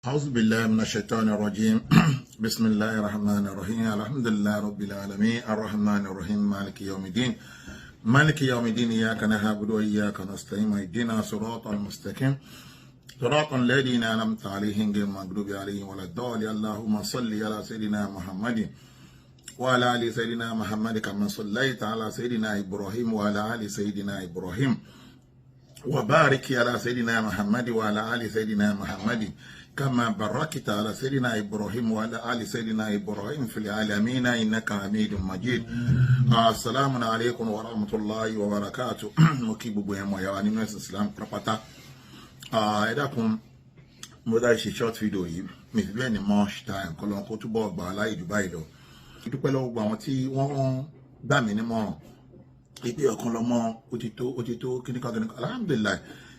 أعوذ بالله من الشيطان الرجيم. بسم الله الرحمن الرحيم. الحمد لله رب العالمين، الرحمن الرحيم، مالك يوم الدين، مالك يوم الدين، إياك نعبد وإياك نستعين، اهدنا صراط المستقيم، صراط الذين أنعمت عليهم غير المغضوب عليهم ولا الضالين. اللهم صل على سيدنا محمد وعلى آل سيدنا محمد كما صليت على سيدنا إبراهيم وعلى آل سيدنا إبراهيم، وبارك على سيدنا محمد وعلى آل سيدنا محمد كما باركت على سيدنا إبراهيم وعلى آل سيدنا إبراهيم في العالمين إنك حميد مجيد. السلام عليكم ورحمة الله وبركاته. Mo kí gbogbo ẹ̀mọ̀ ìyá wa nínú ẹ̀sìn Islam pátápátá. Ẹ dákun, mo dá ṣe short video yìí, mi fi bẹ́ẹ̀ ní much time, kọ́ lọ́n kó túbọ̀ gbà á láyè jù báyìí lọ. Dúpẹ́ lọ́wọ́ gbogbo àwọn tí wọ́n gbà mí nímọ̀ràn ibi ọ̀kan lọ́mọ, ó ti tó, ó ti tó, kíníkan kíníkan. Alhamdulillahi,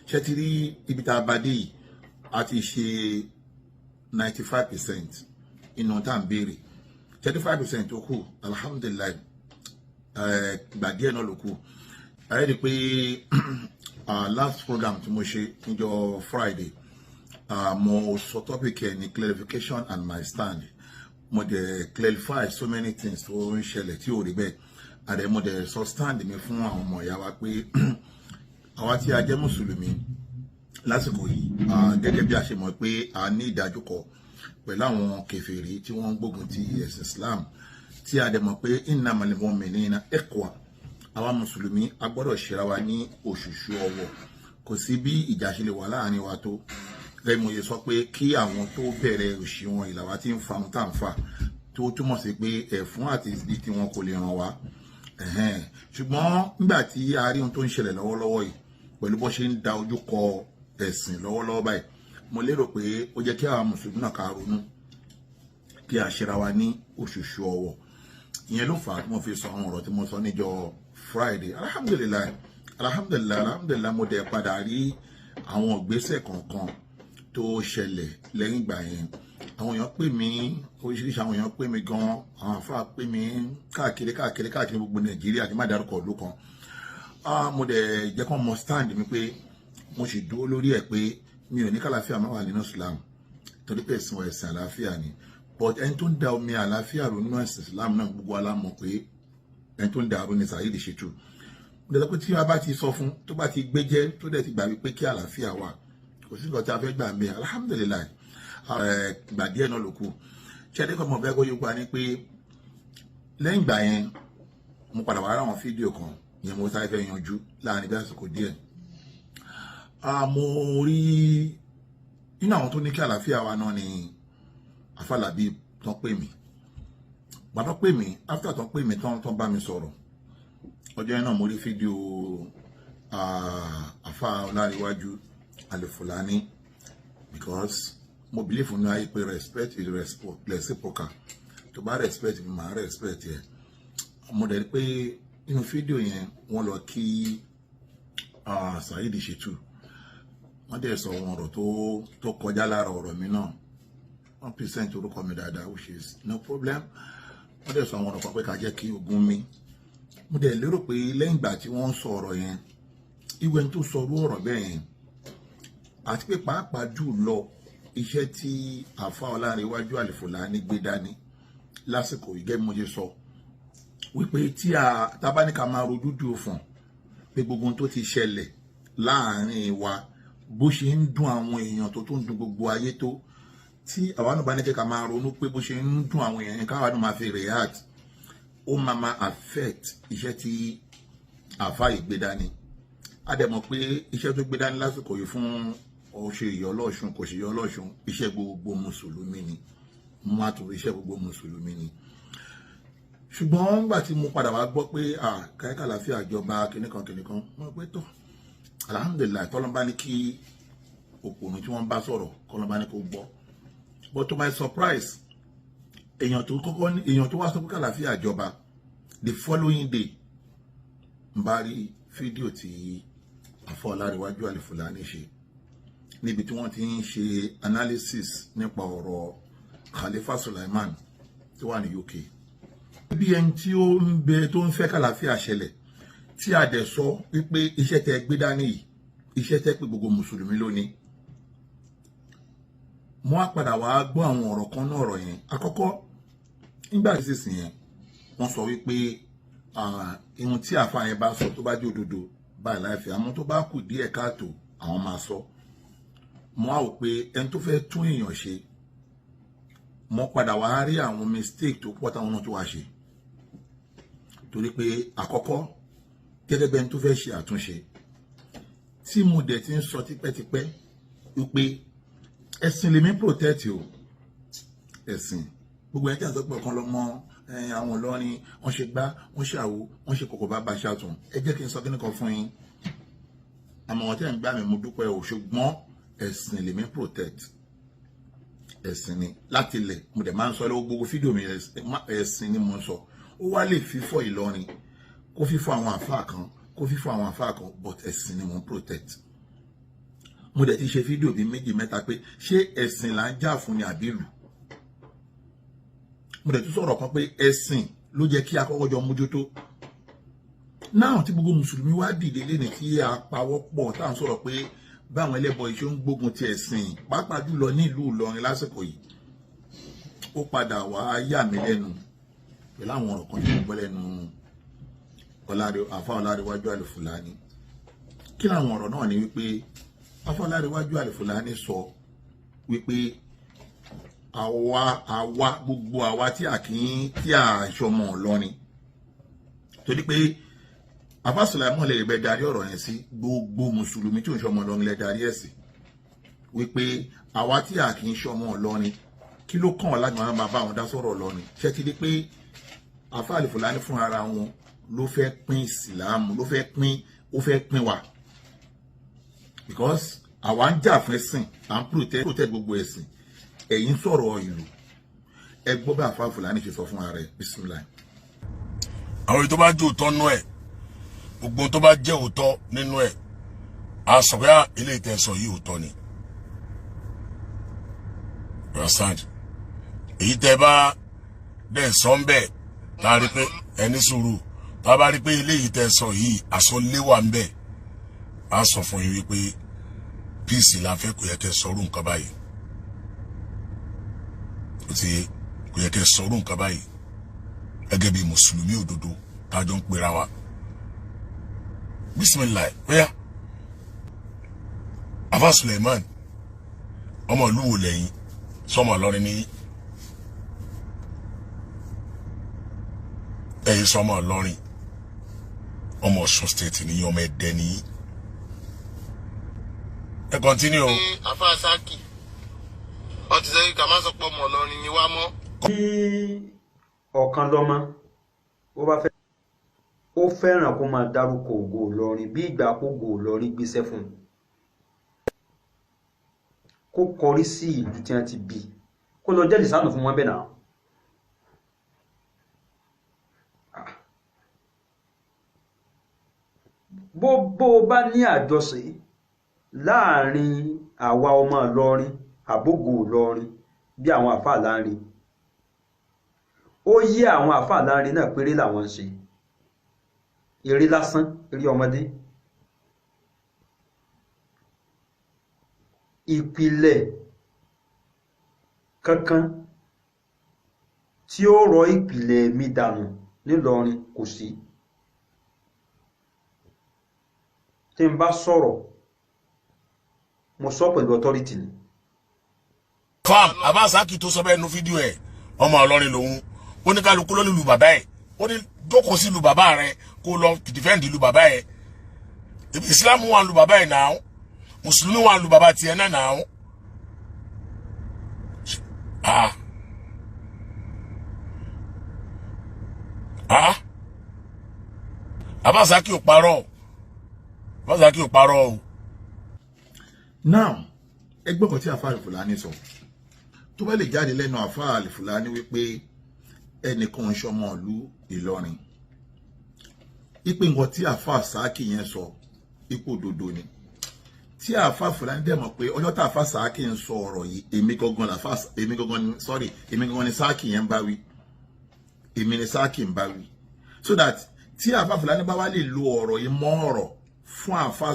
ṣe ti rí ibi tá a bá dé yìí, a ti ṣe 95% inú tá à ń béèrè, 35% tó kù, alhamdulillahi, gbà díẹ̀ náà ló kù. Ẹ rí i pé last program tí mo ṣe níjọ́ Friday, mo sọ topic ẹ̀ ní clarification and my stand. Mo dẹ̀ clarify so many things tó ń ṣẹlẹ̀ tí ò rí bẹ́ẹ̀. Àdẹ mo dẹ̀ sọ stand mi fún àwọn ọmọ ìyá wa pé àwa tí a jẹ́ mùsùlùmí lásìkò yìí, gẹ́gẹ́ bí a ṣe mọ̀ pé a ní ìdájúkọ pẹ̀lú àwọn kèfèrí tí wọ́n ń gbógun ti ẹ̀sìn Islam, tí a dẹ̀ mọ̀ pé innamal mu'minina ikhwa, àwa mùsùlùmí a gbọ́dọ̀ ṣera wa ní òṣùṣù ọwọ̀. Kò sí bí ìjà ṣe lè wà láàrin wa tó, gẹ́gẹ́ mo ṣe sọ pé kí àwọn tó bẹ̀rẹ̀ òṣì wọn ìlàwà tí ń fa ohun tá à ń fà, tó túmọ̀ sí pé ẹ̀fún àti ìdí tí wọn kò lè ràn wá. Ṣùgbọ́n nígbà tí a rí ohun tó ń ṣẹlẹ̀ lọ́wọ́lọ́wọ́ yìí pẹ̀lú bó ṣe ń da ojú kọ ẹ̀sìn lọ́wọ́lọ́wọ́ báyìí, mo lérò pé ó jẹ́ kí àwọn mùsùlùmí náà ká ronú kí a ṣera wa ní òṣùṣù ọwọ̀. Ìyẹn ló fà á tí mo fi sọ àwọn ọ̀rọ̀ tí mo sọ níjọ́ Friday. Alhamdulillahi, alhamdulillahi, alhamdulillahi, mo dẹ̀ padà rí àwọn ìgbésẹ̀ kọ̀ọ̀kan tó ṣẹlẹ̀ lẹ́yìn ìgbà yẹn. Àwọn èèyàn pè mí, oríṣiríṣi àwọn èèyàn pè mí gan, àwọn àfáà pè mí káàkiri káàkiri káàkiri gbogbo Nàìjíríà, kí n má dárúkọ ìlú kan. Mo dẹ̀ jẹ́ kán mọ stand mi pé mo sì dúró lórí ẹ̀ pé mi ò ní kàlàáfíà má wà nínú Islam, torí pé ẹ̀sìn wa ẹ̀sìn àlàáfíà ni. But ẹni tó ń da omi àlàáfíà rò nínú ẹ̀sìn Islam náà, gbogbo wa la mọ̀ pé ẹni tó ń da àrùn ní Saheed Shittu. Mo dẹ̀ sọ pé tí a bá ti sọ fún, tó bá ti gbé jẹ́, tó dẹ̀ ti gbà wípé kí àlàáfíà wà, kò sí nǹkan tí a fẹ́ gbà ń bẹ. Alhamdulillahi, gbà díẹ̀ náà ló kù. Ṣẹ́ni kan mọ̀ bẹ́ẹ̀ kó yóò ni pé lẹ́yìn ìgbà yẹn, mo padà wá ráwọn fídíò kan yẹn, mo sáré fẹ́ yanjú láàrin bí àsìkò díẹ̀. Mo rí nínú àwọn tó ní kí àlàáfíà wa náà ni Afálábí tán pè mí. Gbàtọ́ pè mí, after tán pè mí tán, tán bá mi sọ̀rọ̀ ọjọ́ yẹn náà, mo rí fídíò Àfá Ọláríwájú Alifulani, because mo believe nínú ayé pé respect is reciprocal. Tó bá respect mi, màá respect yẹ. Mo dẹ̀ rí pé nínú fídíò yẹn, wọ́n lọ kí Saheed Shittu, wọ́n dẹ̀ sọ àwọn ọ̀rọ̀ tó kọjá lára ọ̀rọ̀ mi náà. Wọ́n present orúkọ mi dáadáa, which is no problem. Wọ́n dẹ̀ sọ àwọn ọ̀rọ̀ kan pé ká jẹ́ kí ogun mi. Mo dẹ̀ lérò pé lẹ́yìn ìgbà tí wọ́n ń sọ ọ̀rọ̀ yẹn, ìwé tó sọ orú ọ̀rọ̀ bẹ́ẹ̀ yẹn, àti pé pàápàá jù lọ iṣẹ́ tí Àfa Ọlárẹ̀wájú Àlìfùlání gbé dání lásìkò yìí, gẹ́gẹ́ bí mo ṣe sọ wípé tí a tábà ní ká máa rojú dùn fún pé gbogbo ohun tó ti ṣẹlẹ̀ láàrin wa, bó ṣe ń dùn àwọn èèyàn tó tún dùn gbogbo ayé tó, tí àwa náà bá ní kí ká máa ronú pé bó ṣe ń dùn àwọn èèyàn, káwa náà máa fi react, ó máa affect iṣẹ́ tí àfa yìí gbé dání. A dẹ̀ mọ̀ pé iṣẹ́ tó gbé dání lásìkò yìí fún ọṣẹ ìyọ́ ọlọ́ṣun, kò ṣe ìyọ́ ọlọ́ṣun, iṣẹ́ gbogbo mùsùlùmí ni. Mo á tún iṣẹ́ gbogbo mùsùlùmí ni. Ṣùgbọ́n nígbà tí mo padà wá gbọ́ pé káyíká àlàáfíà jọba, kìnìkan kìnìkan, mo pé tó, alhamdulillahi, tọ́lọ́mbá ní kí òpònú tí wọ́n bá sọ̀rọ̀, kọ́lọ́mbá ní kó gbọ́. But to my surprise, èèyàn tó kọ́kọ́, èèyàn tó wá sọ pé kàlàáfíà jọba, the following day, n bá rí fídíò tí Àfọ Ọláríwájú Àlìfùlání ṣe níbi tí wọ́n ti ń ṣe analysis nípa ọ̀rọ̀ Khalifa Sulaiman tó wà ní UK, bí ẹni tí ó ń bẹ tó ń fẹ́ kàlàáfíà ṣẹlẹ̀, tí a dẹ̀ sọ wípé iṣẹ́ tẹ gbé dání yìí, iṣẹ́ tẹ́ pé gbogbo mùsùlùmí lónìí. Mo á padà wá gbọ́ àwọn ọ̀rọ̀ kan náà, ọ̀rọ̀ yẹn. Àkọ́kọ́, nígbà tí sísìn yẹn, wọ́n sọ wípé ihun tí àáfàá yẹn bá sọ, tó bá jẹ́ òdodo báyìí láìfẹ́, àmọ́ tó bá kù díẹ̀ káàtó, àwọn máa sọ. Mo á wò pé ẹni tó fẹ́ tún èèyàn ṣe, mo padà wá rí àwọn mistake tó pọ̀ táwọn náà tó wá ṣe, torí pé àkọ́kọ́, gẹ́gẹ́ bí ẹni tó fẹ́ ṣe àtúnṣe, tí mo dẹ̀ ti ń sọ tipẹ́tipẹ́ wípé ẹ̀sìn lèmi protect o, ẹ̀sìn. Gbogbo ẹni tí a sọ pé ọ̀kan lọ́mọ àwọn Ìlọrin, wọ́n ṣe gbá, wọ́n ṣe àwo, wọ́n ṣe kòkò bá ṣàtún. Ẹ jẹ́ kí n sọ kí nìkan fún yín. Àmọ́ wọn tẹ́ ń gbá mi, mo dúpẹ́ o, ṣùgbọ́n ẹ̀sìn lèmi protect, ẹ̀sìn ni láti ilẹ̀. Mo dẹ̀ máa ń sọ lọ́wọ́ gbogbo fídíò mi, ẹ̀sìn ni mo ń sọ. Ó wá lè fífọ́ Ìlọrin, kó fífọ́ àwọn àfáà kan, kó fífọ́ àwọn àfáà kan, but ẹ̀sìn ni mo ń protect. Mo dẹ̀ ti ṣe fídíò bíi méjì mẹ́ta pé ṣé ẹ̀sìn là ń jà fún ni àbí ìlú? Mo dẹ̀ tún sọ̀rọ̀ kan pé ẹ̀sìn ló jẹ́ kí akọ́kọ́ jọ mójútó náà, tí gbogbo mùsùlùmí wá dìde lẹ́nu, tí a pawọ́ pọ̀, tá à ń sọ̀rọ̀ pé báwọn ẹlẹ́bọ yìí ṣe ń gbógun ti ẹ̀sìn, pàápàá jùlọ nílùú Ìlọrin lásìkò yìí. Ó padà wá yà mí lẹ́nu pẹ̀lú àwọn ọ̀rọ̀ kan tí mo gbọ́ lẹ́nu àfa Ọlárẹ̀wájú Àlùfùlání. Kí làwọn ọ̀rọ̀ náà? Ni wípé àfa Ọlárẹ̀wájú Àlùfùlání sọ wípé àwa gbogbo àwa tí a kì í tí a ṣọmọ Ìlọrin, torí pé àfa Sùláìmọ̀ lè bẹ darí ọ̀rọ̀ yẹn sí gbogbo mùsùlùmí tí ò ń ṣọmọ Ìlọrin, lè darí ẹ̀ sí wípé àwa tí a kì í ṣọmọ Ìlọrin, kí ló kàn wá láti máa bá àwọn dá sọ̀rọ̀ Ìlọrin? Ṣé ti di pé àfa Àlùfùlání fún ara wọn ló fẹ́ pín ìsìlámù, ló fẹ́ pín, ó fẹ́ pín wa? Because àwa ń jà fún ẹ̀sìn, à ń protect gbogbo ẹ̀sìn, ẹ̀yin sọ̀rọ̀ ìlú. Ẹ gbọ́ bí àfa Fúlàní ṣe sọ fún ara ẹ̀. Bisimilahi. Àwọn èyí tó bá jẹ́ òótọ́ nínú ẹ̀, gbogbo tó bá jẹ́ òótọ́ nínú ẹ̀, a sọ pé ilé ìtẹ̀sọ̀ yìí, òótọ́ ni. Understand? Èyí tẹ́ bá dẹ̀ sọ ń bẹ̀, tá a rí pé ẹni sùúrù, tá a bá rí pé ilé yìí tẹ́ sọ yìí, àsọléwà ń bẹ̀, a sọ fún yín wípé peace la fẹ́, kò yẹ kẹ́ sọrú nǹkan báyìí. Ó ti kò yẹ kẹ́ sọrú nǹkan báyìí gẹ́gẹ́ bí mùsùlùmí òdodo tá a jọ ń pera wa. Bisimilayi, oya, Afa Suleiman, ọmọ ìlú wo lẹ́yìn? Sọmọ Ìlọrin ní ẹ̀yin? Sọmọ Ìlọrin? Ọmọ Ọ̀ṣun State ní, ọmọ Ẹdẹ ní. Ẹ continue o. Àfa Saki, wọ́n ti sẹ́yìn ká má sọ pé ọmọ Ìlọrin ni wá mọ́. Tí ọ̀kan lọ́mọ ó bá fẹ́, ó fẹ́ràn kó máa dárúkọ Ògo Ìlọrin bí ìgbà Ògo Ìlọrin gbéṣẹ́ fún un, kó kọrí sí ìlú tí wọ́n ti bí, kó lọ jẹ́lì sánù fún wọn bẹ́ẹ̀ náà. Bó o bá ní àjọṣe láàrin àwa ọmọ Ìlọrin àbógo Ìlọrin bí àwọn àfáà láàrin, ó yé àwọn àfáà láàrin náà péré làwọn ń ṣe eré lásán, eré ọmọdé. Ìpìlẹ̀ kankan tí ó rọ ìpìlẹ̀ mi dànù nílọrin kò sí. Tí n bá sọ̀rọ̀, mo sọ pẹ̀lú authority ni. Fam abasaki tó sọ bẹ́ẹ̀ nu fídíò ẹ̀, ọmọ Ìlọrin lòun. Ó ní kálukú ló ní ìlú bàbá ẹ̀. Ó ní jókòó sí ìlú bàbá rẹ̀, kó lọ defend ìlú bàbá ẹ̀. Islam wà ìlú bàbá ẹ̀ náà, mùsùlùmí wà ìlú bàbá tiẹ̀ náà náà. Ah ah, abasaki ò parọ́, abasaki ò parọ́ o. Now, ẹgbẹ́ kan tí àfa Àlùfùlání sọ, tó bá lè jáde lẹ́nu àfa Àlùfùlání wípé ẹnìkan ń ṣọmọ ìlú Ìlọrin, ipe nǹkan tí àfa Sáàkì yẹn sọ, ipò òdodo ni, tí àfa Fúlàní dẹ̀ mọ̀ pé ọjọ́ tá àfa Sáàkì ń sọ ọ̀rọ̀ yìí, èmi gangan làfa, èmi gangan ni, sorry, èmi gangan ni Sáàkì yẹn ń bá wí, èmi ni Sáàkì ń bá wí, so that tí àfa Fúlàní bá wá lè lo ọ̀rọ̀ yìí mọ́ ọ̀rọ̀ fún àfa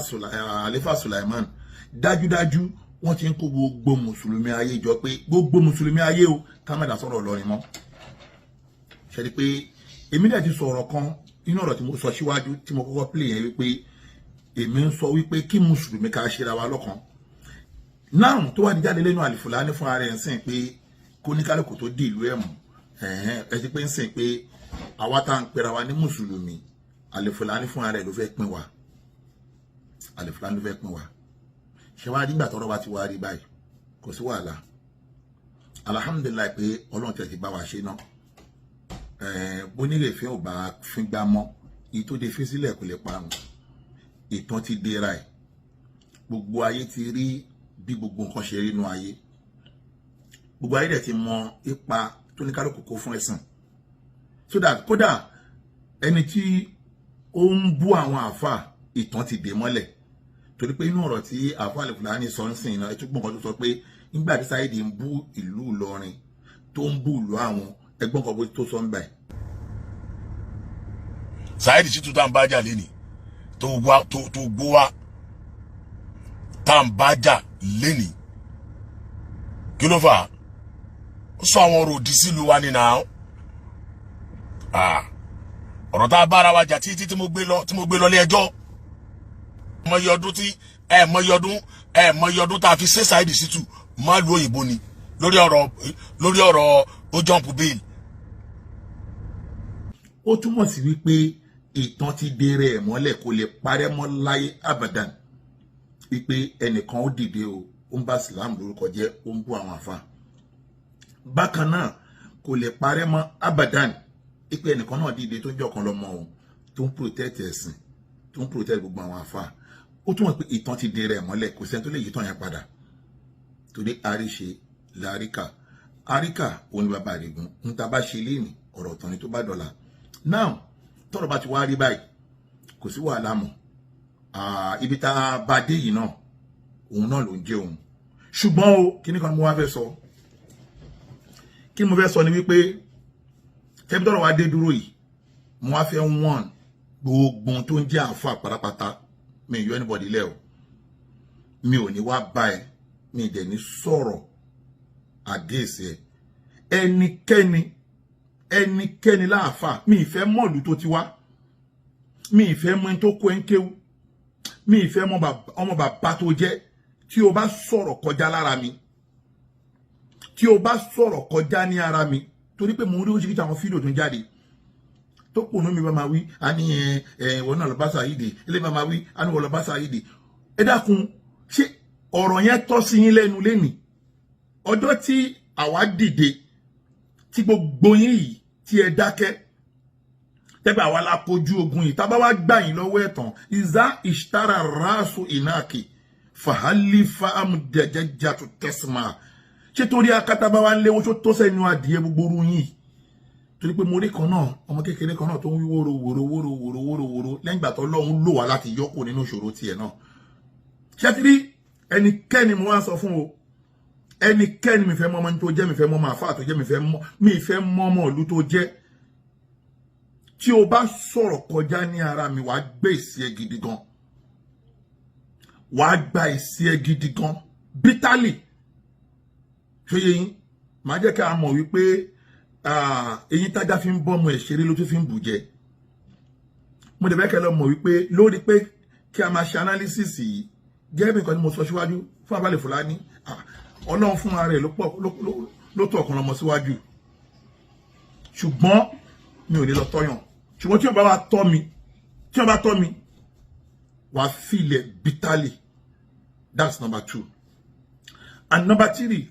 àlefa Sulaiman, dájúdájú Wọ́n ti ń kó gbogbo mùsùlùmí ayé jọ pé gbogbo mùsùlùmí ayé o, ká má dá sọ̀rọ̀ Ìlọrin mọ́. Ṣe ni pé èmi dẹ̀ ti sọ̀rọ̀ kan nínú ọ̀rọ̀ tí mo sọ síwájú tí mo kọ́kọ́ play yẹn, wípé èmi ń sọ wípé kí mùsùlùmí ká ṣera wa lọ́kan náà tó wà ní jáde lẹ́nu Àlìfùlání fún ara ẹ̀ ń sìn pé kó ní kálukú tó dé ìlú ẹ̀ mú. Ẹ ti pé ń sìn pé àwa tá à ń pera wa ní mùsùlùmí, Àlìfùlání fún ara ẹ̀ ló fẹ́ pín wa. Àlìfùlání ló fẹ́ pín wa. Ṣé wàá nígbà tọ́rọ̀ bá ti wá rí báyìí, kò sí wàhálà. Alhamdulillahi pé Ọlọ́run tẹ̀ ti bá wa ṣe náà. Bónírèfín ò bá fíngbá mọ́, èyí tó de fín sílẹ̀ kò lè parun. Ìtàn ti dera ẹ̀, gbogbo ayé ti rí bí gbogbo nǹkan ṣe rí inú ayé. Gbogbo ayé dẹ̀ ti mọ ipa tó ní kálukú kó fún ẹ̀sìn, so that kódà ẹni tí ó ń bú àwọn àáfà, ìtàn ti dè mọ́lẹ̀, torí pé inú ọ̀rọ̀ tí àáfà Àlìfùlání sọ ń sìn iná ẹtúgbọ̀n kan tó sọ pé nígbà tí Saheed ń bú ìlú Ìlọrin, tó ń bú ìlú àwọn ẹgbọ́n kan tó sọ ń báyìí. Saheed Shittu tá à ń bá jà lẹ́nìí, tó wá tó gbó wá tá à ń bá jà lẹ́nìí, kí ló fà á? Ó sọ àwọn ọ̀rọ̀ òdì sílùú wa nínú ọ̀rọ̀ tá a bára wa jà títí tí mo gbé lọ lé ẹjọ́. Mọyì ọdún tí ẹ mọyì ọdún, ẹ mọyì ọdún tá a fi ṣe Saheed Shittu má lu òyìnbó ni lórí ọ̀rọ̀ ó jump bail. Ó túmọ̀ sí wípé ìtàn ti dèrè ẹ̀ mọ́lẹ̀, kò lè parẹ́ mọ́ láyé abadan, wípé ẹnìkan ó dìde o, ó ń bá Islam lórúkọ jẹ́, ó ń bú àwọn àfa. Bákan náà, kò lè parẹ́ mọ́ abadan wípé ẹnìkan náà dìde tó ń jẹ́ ọ̀kan lọ́mọ òun, tó ń protect ẹ̀sìn, tó ń protect gbogbo àwọn àfa. Ó túmọ̀ pé ìtàn ti dèrè ẹ̀ mọ́lẹ̀, kò sẹ́ni tó lè yí tàn yẹn padà, torí àríṣe làríkà, àríkà òun ni bàbá àrígùn ń ta bá ṣe léènì ọ̀rọ̀ ọ̀tàn ni tó bá dọ̀la. Now, tọ́rọ̀ bá ti wá rí báyìí, kò sí wàhálà mọ́. Ibi tá a bá dé yìí náà, òun náà ló ń jẹ́ òun. Ṣùgbọ́n o, kíní kan ni mo wá fẹ́ sọ? Kí ni mo fẹ́ sọ ni wípé tẹ́bí tọ́rọ̀ wá dé dúró yìí, mo wá fẹ́ wọ́n gbogbo tó ń jẹ́ àáfà pátápátá. Mi ò yọ anybody lẹ́ o. Mi ò ní wá bá ẹ, mi ì dẹ̀ ní sọ̀rọ̀ against ẹ. Ẹnikẹ́ni, ẹnikẹ́ni láàfà, mi ì fẹ́ mọ̀lú tó ti wá, mi ì fẹ́ mọ ẹni tó kó ẹ ń kéwú, mi ì fẹ́ mọ ọmọ bàbá tó jẹ́. Tí o bá sọ̀rọ̀ kọjá lára mi, tí o bá sọ̀rọ̀ kọjá ní ara mi, torí pé mo ń rí oríṣiríṣi àwọn fídíò tó ń jáde tó pònú mi, bá máa wí a ní ẹ ẹ ìwọ náà lọ bá Saheed ilé, bá máa wí a ní ìwọ lọ bá Saheed. Ẹ dákun, ṣé ọ̀rọ̀ yẹn tọ́ sí yín lẹ́nu lẹ́nìí? Ọjọ́ tí àwa dìde tí gbogbo yín yìí tí ẹ dákẹ́, tẹ́gbẹ́ àwa la kojú ogun yìí, tábà wá gbà yín lọ́wọ́ ẹ̀tàn, ìzá ìṣtara ráàsù ìnáàkì fàhálì fáàmù jẹjẹjà tó tẹsímà. Ṣé torí akátá bá wá ń léwó tó tó sẹ́nu adìyẹ gbogbo orú yín? Torí pé mo rí kan náà, ọmọ kékeré kan náà tó ń wí wóró wóró wóró wóró wóró wóró lẹ́yìn ìgbà tó Ọlọ́run lò wá láti yọ́kù nínú ìṣòro tiẹ̀ náà. Ṣé ti rí ẹnikẹ́ni mo wá sọ fún o, ẹnikẹ́ni, mi fẹ́ mọ ọmọ tó jẹ́, mi fẹ́ mọ ọmọ àfáà tó jẹ́, mi fẹ́ mọ ọmọ ìlú tó jẹ́, tí o bá sọ̀rọ̀ kọjá ní ara mi, wàá gbé èsì ẹ gidi gan, wàá gba èsì ẹ gidi gan bitterly. Ṣé yé yín? Màá jẹ́ kí a mọ̀ wípé eyín tájá fi ń bọ́mọ ẹ̀ ṣeré ló tún fi ń bù jẹ. Mo dẹ̀ fẹ́ kẹ́ lọ mọ̀ wípé lórí pé kí a máa ṣe analysis yìí, gẹ́gẹ́ bí nǹkan tí mo sọ síwájú fún Abalẹ̀ Fúlàní, Ọlọ́run fún ara rẹ̀ ló tọ̀ ọ̀kan lọ́mọ síwájú. Ṣùgbọ́n mi ò ní lọ tọ́yàn. Ṣùgbọ́n tí wọ́n bá wá tọ́ mi, tí wọ́n bá tọ́ mi, wàá feel it bitterly. That's number two. And number three,